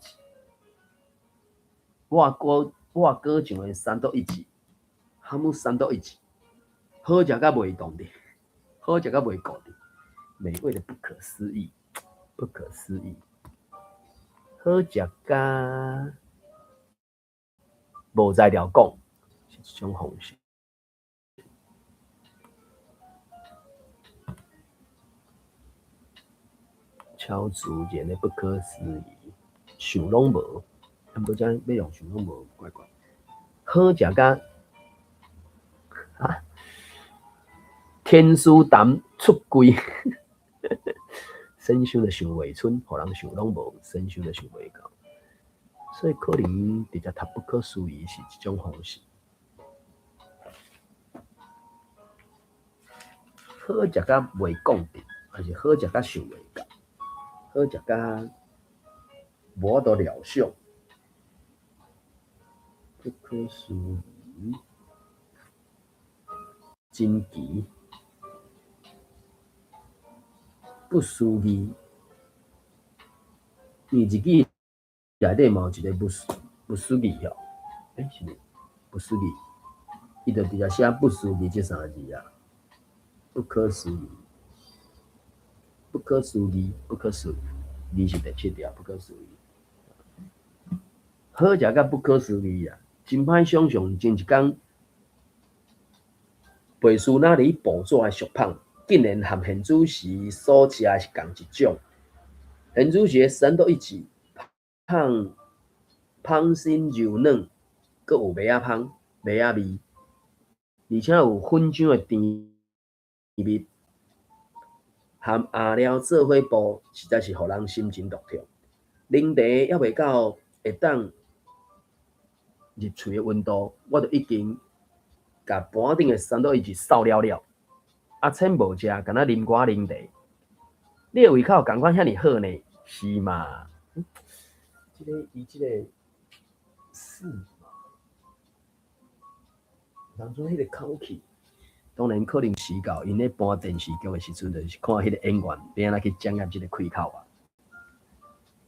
抹果抹果醬的三多一，哈姆三多一，好食甲袂動的，好食甲袂顧的，美味的不可思議，不可思議，好食甲無材料講，是一種方式。超自然的不可思議，想攏無，毋過這欲用想攏無，怪怪。好食甲啊，天書談出櫃，先想就想袂出，予人想攏無，先想就想袂到，所以可能直接讀不可思議是一種方式。好食甲袂講得，還是好食甲想袂到？好食甲無法度料想，不可思議，真奇，不思議。因為日語內底嘛有一個不思不思議哦，欸，是毋？不思議，伊就直接寫不思議這三个字啊，不可思議。不可思議，不可思議是第七條，不可思議。好食甲不可思議啊！真歹想象，前一工白事哪裡報紙的俗麭，竟然和現主時所食的是仝一種。現主時的三多一致，麭麭身柔軟，閣有麥仔香、麥仔味，而且有粉漿的甜蜜。含餡料做伙煲，實在是予人心情樂痛。奶茶猶未到會當入喙的溫度，我就已經共盤頂的三多一致掃了了。阿千無食，敢若啉寡奶茶。你的胃口仝款遐爾好呢？是嘛？這个伊這個是嘛？當初彼个口氣。當然可能時到𪜶咧搬電視劇的時陣，就是看彼個演員欲按怎去掌握這个開口啊。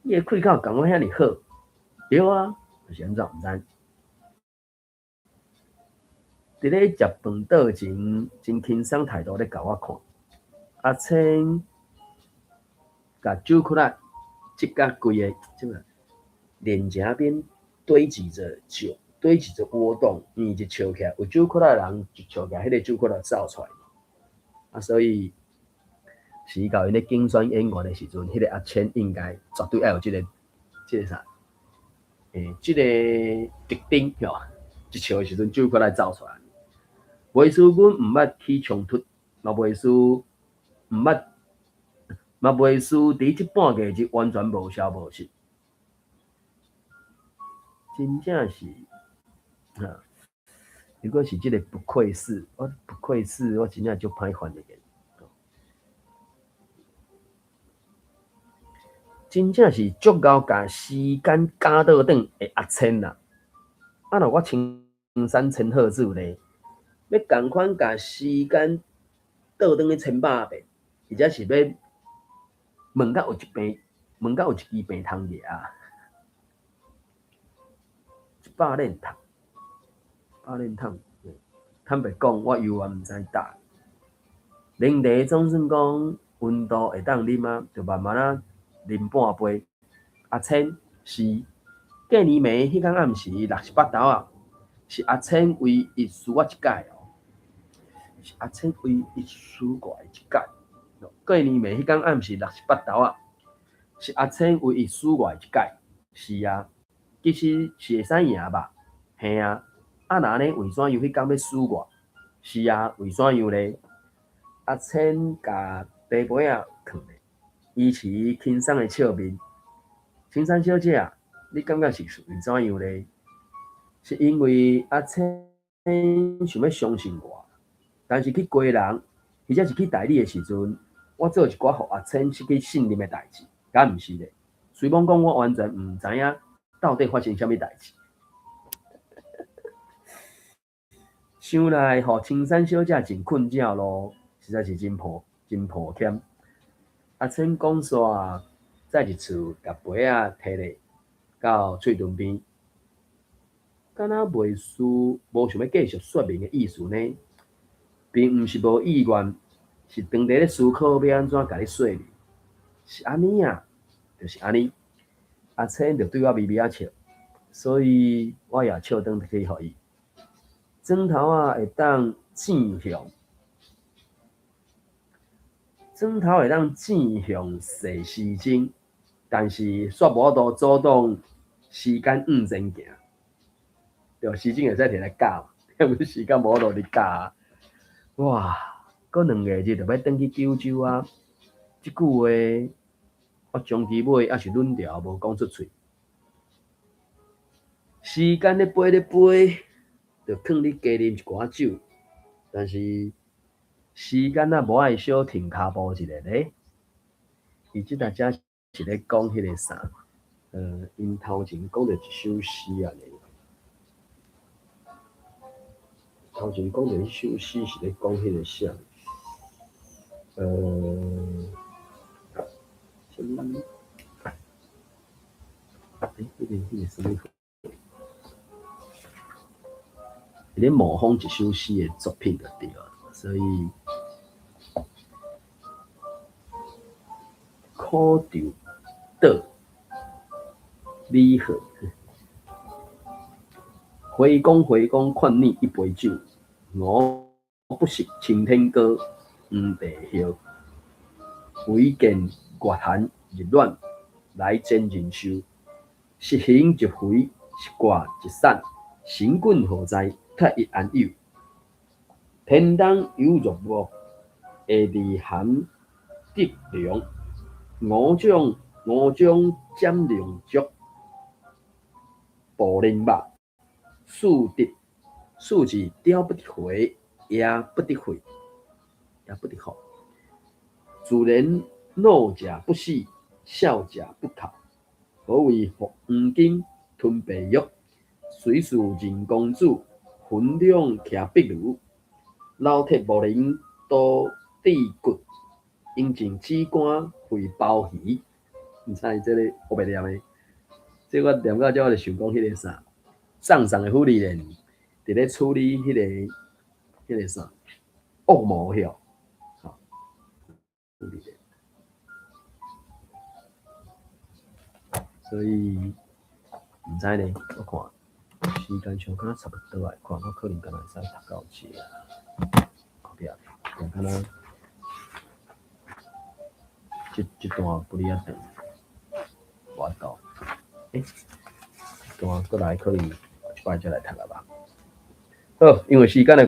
你的開口仝款遐爾好，對啊，是按怎毋知。佇咧食飯桌前，真輕鬆態度咧共我看。阿千共酒窟仔積甲規个，這個臉頰邊堆積著酒，堆積著窩洞，因為一笑起來有酒窟仔的人一笑起來，彼個酒窟仔走出來。啊，所以時到𪜶咧競選演員的時陣，彼個阿千應該絕對愛有這個啥？這個特徵吼，一笑的時陣酒窟仔走出來。袂輸阮毋捌起衝突，嘛袂輸毋捌，嘛袂輸佇這半個日完全無消無息。真正是，哈！如果是這個不愧是，我不愧是，我真正足歹翻譯的。真正是足𠢕共時間絞倒轉的阿千啦！啊，若我青山千鶴子咧，欲仝款共時間倒轉去千百遍，或者是欲問甲有一病，問甲有一支病通掠啊！一百輪桶，百輪桶。坦白講，我猶原毋知答。奶茶總算講溫度會當啉啊，就慢慢仔啉半杯。阿千是過年暝彼工暗時68豆仔，是阿千唯一輸我一擺哦，是阿千唯一輸我的一擺。過年暝彼工暗時68豆仔，是阿千唯一輸我的一擺。是啊，其實是會使贏吧？嘿啊，啊若按呢為怎樣彼工欲輸我？是啊，為怎樣咧？阿千共茶杯仔囥咧，維持輕鬆的笑面。青山小姐啊，你感覺是為怎樣咧？是因為阿千想欲相信我，但是去基隆或者是去大理的時陣，我做一寡予阿千失去信任的代誌，敢毋是咧？雖罔講我完全毋知影到底發生啥物代誌。想來予青山小姐真困擾咯，實在是真抱真抱歉。阿千講煞，再一次共杯仔提咧到喙唇邊，敢若袂輸無想欲繼續說明的意思呢？並毋是無意願，是當佇咧思考欲按怎共你說明。是按呢啊，就是按呢。阿千就對我微微仔笑，所以我也笑轉去予伊。磚頭仔會當正向，磚頭會當正向踅時鐘，但是煞無法度阻擋時間向前行。對，時鐘會使摕來絞，但是時間無法度去絞。哇！閣兩個日就欲轉去九州啊！這句話我終其尾猶是忍牢無講出喙。時間咧飛咧飛，就勸你加啉一寡酒，但是時間啊無愛小停跤步一下咧。伊這搭才是咧講彼個啥？𪜶頭前講著一首詩按呢。頭前講著彼首詩是咧講彼個啥？啥物？彼個啥物？伊咧模仿一首詩的作品就對了，所以苦就倒李賀，回公回公，勸你一杯酒，我不識青天歌，黃地葉，唯見月寒日暖，來真人壽，是形一肥，是卦一散，神棍何在？太一安有，天东有若木，下地含德良，五种五种占龙足，布灵肉，四得四字雕不得回，也不得废，也不得好。自然怒者不死，笑者不哭。何為服黃金吞白玉？隨是人公子，分兩徛壁爐。老鐵無能多地骨，應盡紫官會鮑魚。毋知這个我袂念的，這我念到這我就想講彼个啥，送送的芙莉蓮佇咧處理彼個啥惡魔曉，吼，芙莉蓮。所以毋知呢，我看時間上敢若差不多來看，我可能敢若會使讀到這，後壁就敢若這段不哩仔長，無法度。欸，這段閣來可能這擺才來讀啊吧。好，因為時間的